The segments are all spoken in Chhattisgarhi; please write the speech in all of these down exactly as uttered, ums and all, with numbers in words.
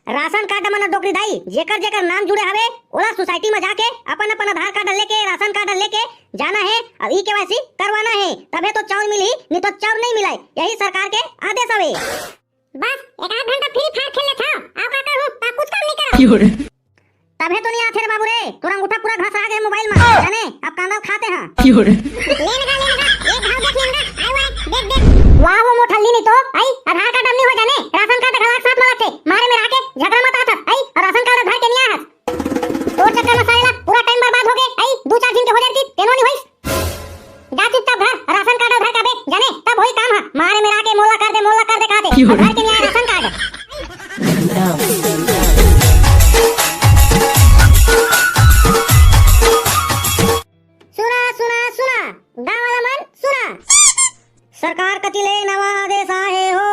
राशन कार्ड मन डोकरी दाई, जेकर जेकर नाम जुड़े हवे, ओला सोसाइटी म जाके अपन अपन आधार कार्ड लेके, राशन कार्ड लेके जाना हे अउ ई केवाईसी करवाना हे, तभे तो चाउर मिलही, नहीं तो चाउर नहीं मिलय। यही सरकार के आदेश हवे। बस एक आध घंटा फ्री फायर खेल लेथव, अउ का करहूं, का कुछ काम नहीं करव। तभे तो नहीं आथे रे बाबू रे, तोर अंगूठा पूरा घसरा गे मोबाइल म, जाने अब कांदा खाते हां। लेन गा, लेन गा, एक घाव देख लेन गा, आय वाय, देख, देख। वाह, वो मोठल्ली नहीं तो, आई, आधार कार्ड अब नहीं हो जाने, राशन कार्ड घला के साथ मंगाथे, मारे मेर आके झगड़ा मत आथस, आई, अउ राशन कार्ड धर के नहीं आहस। तोर चक्कर म साले ला पूरा टाइम बर्बाद हो गे, आई, दू चार दिन के हो जाती, तेनो नहीं होइस। जा चुपचाप घर, राशन कार्ड धर के आबे, जाने, तब होई काम ह, मारे मेर आके मोला कर दे, मोला कर दे, कहाथे, अउ धर के नहीं आय राशन कार्ड। सुना, सुना, सुना, गांव वाला मन, सुना। सरकार कति ले नवा आदेश आहे हो।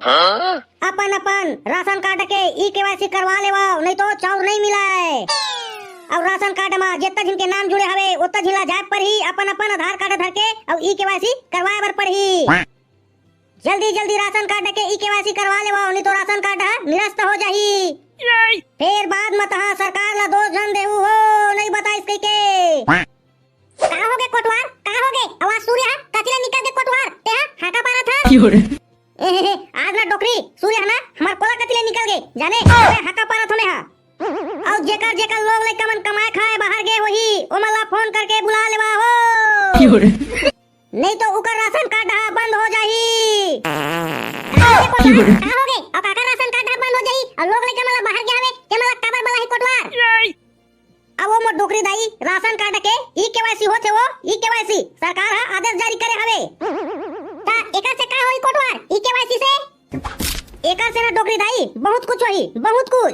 हाँ? अपन, अपन राशन कार्ड के ई केवाईसी करवा लेवव, नहीं तो चाउर नहीं मिलय। अउ राशन कार्ड म जेतना झिन के नाम जुड़े हवे, ओतना झिन ला जाय परही, अपन, अपन आधार कार्ड धर के, अउ ई केवाईसी करवाय बर पड़ही। जल्दी, जल्दी राशन कार्ड के ई केवाईसी करवा लेवव, नहीं तो राशन कार्ड ह निरस्त हो जाही। फेर बाद म तहां सरकार ला दोष झन देहू हो, नहीं बताइस कहिके। का हो गे कोटवार, का हो गे? अउ आज सूर्य ह कति ले निकल गे कोटवार, तेहा हाका पारत हस। ए, हे, हे, आज ना डोकरी, सूर्य ह ना हमर कोला कति ले निकल गे, जाने, मैं हाका पारत हों मैं हा। अउ जेकर जेकर लोग लइका मन कमाए खाए बाहर गे होही, ओमन ला फोन करके बुला लेवा हो। नहीं तो उकर राशन कार्ड ह बंद हो जाही। का हो गे कोटवार? का हो गे? अउ काकर राशन कार्ड ह बंद हो जाही? अउ लोग लइका मन ला बाहर गे हवे, तेमन ला काबर बलाही कोटवार? अउ वो मोर डोकरी दाई, राशन कार्ड के ई केवाईसी होथे वो, ई केवाईसी सरकार ह आदेश जारी करे हवे। त एकर से का होही कोटवार? ई केवाईसी से? एकर से ना डोकरी दाई, बहुत कुछ होही, बहुत कुछ।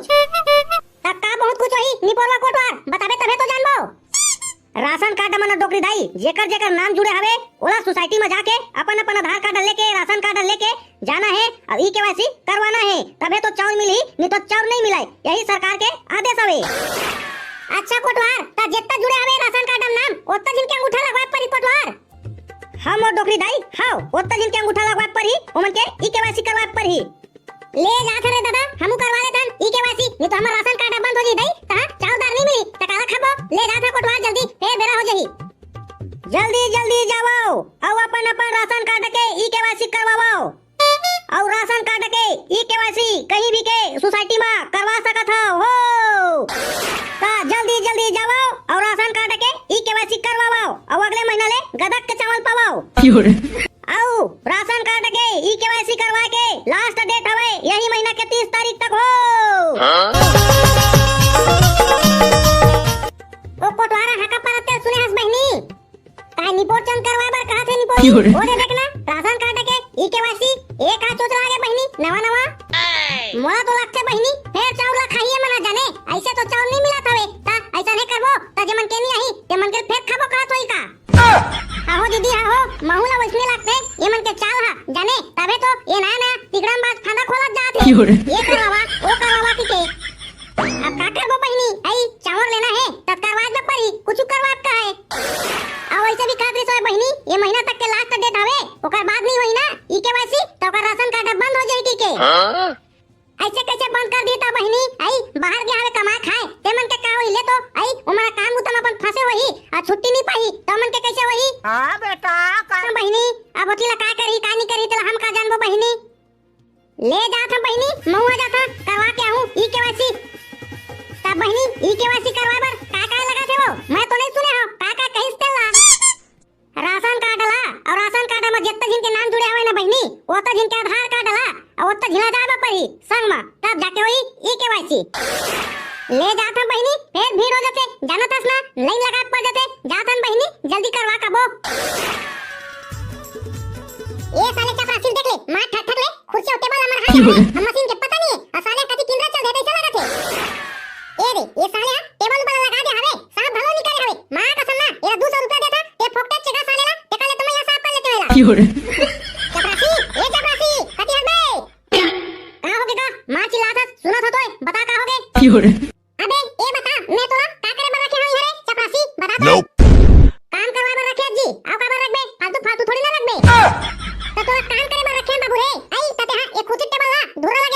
त का बहुत कुछ होही निपोरवा कोटवार? बताबे तभे तो जानबो। राशन कार्ड म ना डोकरी दाई, जेकर जेकर नाम जुड़े हवे, ओला सोसाइटी म जाके अपन अपन आधार कार्ड लेके, राशन कार्ड लेके जाना हे अउ ई केवाईसी करवाना हे, तभे तो चाउर मिलही, नहीं तो चाउर नहीं मिलय। यही सरकार के आदेश हवे। अच्छा कोटवार, त जेतना जुड़े हवे राशन कार्ड म नाम, ओतना झिन के अंगूठा लगवाए परही कोटवार। हां मोर डोकरी दाई, हां, ओतना झिन के अंगूठा लगवाए परही, ओमन के ई केवाईसी करवाए परही। ले जात हन रे दादा, हमू करवा लेथन ई केवाईसी, नहीं तो हमर राशन कार्ड बंद हो जाही दाई, तहां चाउर दार नहीं मिली, त काला खाबो? ले जात हन कोटवार जल्दी, फेर बेरा हो जाही। जल्दी जल्दी जावव, अउ अपन अपन राशन कार्ड के ई केवाईसी करवावव। अउ राशन कार्ड के ई केवाईसी कहीं भी के सोसाइटी म करवा सकत हव हो। त जल्दी जल्दी जावव अउ राशन कार्ड के ई केवाईसी करवावव, अउ अगले महीना ले गदक के चावल पावव। अउ राशन कार्ड के ई केवाईसी करवाए के लास्ट डेट हवे यही महीना के तीस तारीख तक हो। ओ कोटवारा हाका पारत तेला सुने हस बहिनी? काय निपोर चंद करवाए बर कहाथे निपोर? ओ दे देखना, राशन कार्ड के ई केवाईसी एक हाथ चोचला आगे बहिनी, नवा नवा। मोला तो लगथे बहिनी, फेर चाउर ला खाही ए मन जाने, अइसे तो चाउर नहीं मिलत हवे, त अइसने करबो, त जेमन के नहीं आही, तेमन के फेर खाबो कहत होही का? आहो दीदी, आहो, महू ला वइसने लागथे, ये मन के चाल हा, जाने, तभे तो ये नया नया तिकड़म बाज फांदा खोलत जात हे। ये करवावा, वो करवावा कहिके। अब का करबो बहिनी, अई चाउर लेना हे, तब करवाए बर परी, कुछु करवाए का हे। अउ वइसे भी कहत रहिस होय बहिनी, ये महीना तक के लास्ट डेट हवे, ओकर बाद नहीं होही ना, ई केवाईसी, त ओकर राशन कार्ड बंद हो जाही कहिके। अइसे कइसे बंद कर दिही त बहिनी? अई, बाहर गे हवे कमाए खाए, ते मन के का होही ले तो? अई, ओमन काम बुता म अपन फंसे होही, अउ छुट्टी नी पाही, त ओमन के कइसे होही? हाँ बेटा, का बहिनी, अब ओती ला का करही, का नी करही, तेला हम का जानबो बहिनी? ले जात हन बहिनी, महू ह जात हन, करवा के आहूँ ई केवाईसी। त बहिनी, ई केवाईसी करवाए बर का का लगत हे वो? मैं तो नहीं सुने हव, का का कहिस तेला? राशन कार्ड ला, अउ राशन कार्ड म जेतना झिन के नाम जुड़े हवय ना बहिनी, ओतना झिन के आधार कार्ड ला, अउ ओतना झिन ला जाए बर परही संग म, तब जाके होही ई केवाईसी। ले जात हन बहिनी, फेर भीड़ हो जाथे, जानत हस ना, लाइन लगाए पड़ जाथे, जात हन बहिनी, जल्दी करवा काबो। ए साले चपरासी देख ले, मार ठक ठक ले, कुर्सी अउ टेबल हमर हाथ में हे, हम मशीन के पता नहीं हे, अउ साले कति किंदरा चल देथे, ऐसा लगत हे। ए रे, ए साले हा टेबल ऊपर लगा दे हवे, साफ घलो नहीं करे हवे। माँ कसम ना, एला दू सौ रुपया देथा, ते फोकटे चेगा साले ला, तेका ले तो मैं यहाँ साफ कर लेते हैं ला। चपरासी, ए चपरासी, कति हस बे? का हो गे का? माँ चिल्लात हस, सुनत हो तोय, बता का हो गे? अबे, ए बता, मैं तोला का करे बर रखे हूँ रे, चपरासी, बता तो। काम करवाए बर रखे जी, अउ काबर रखबे? फालतू, फालतू थोड़ी ना रखबे। त तोला काम करे बर रखे हन बाबू रे। अई, त तेहा एक खुची टेबल ला, धुर्रा ला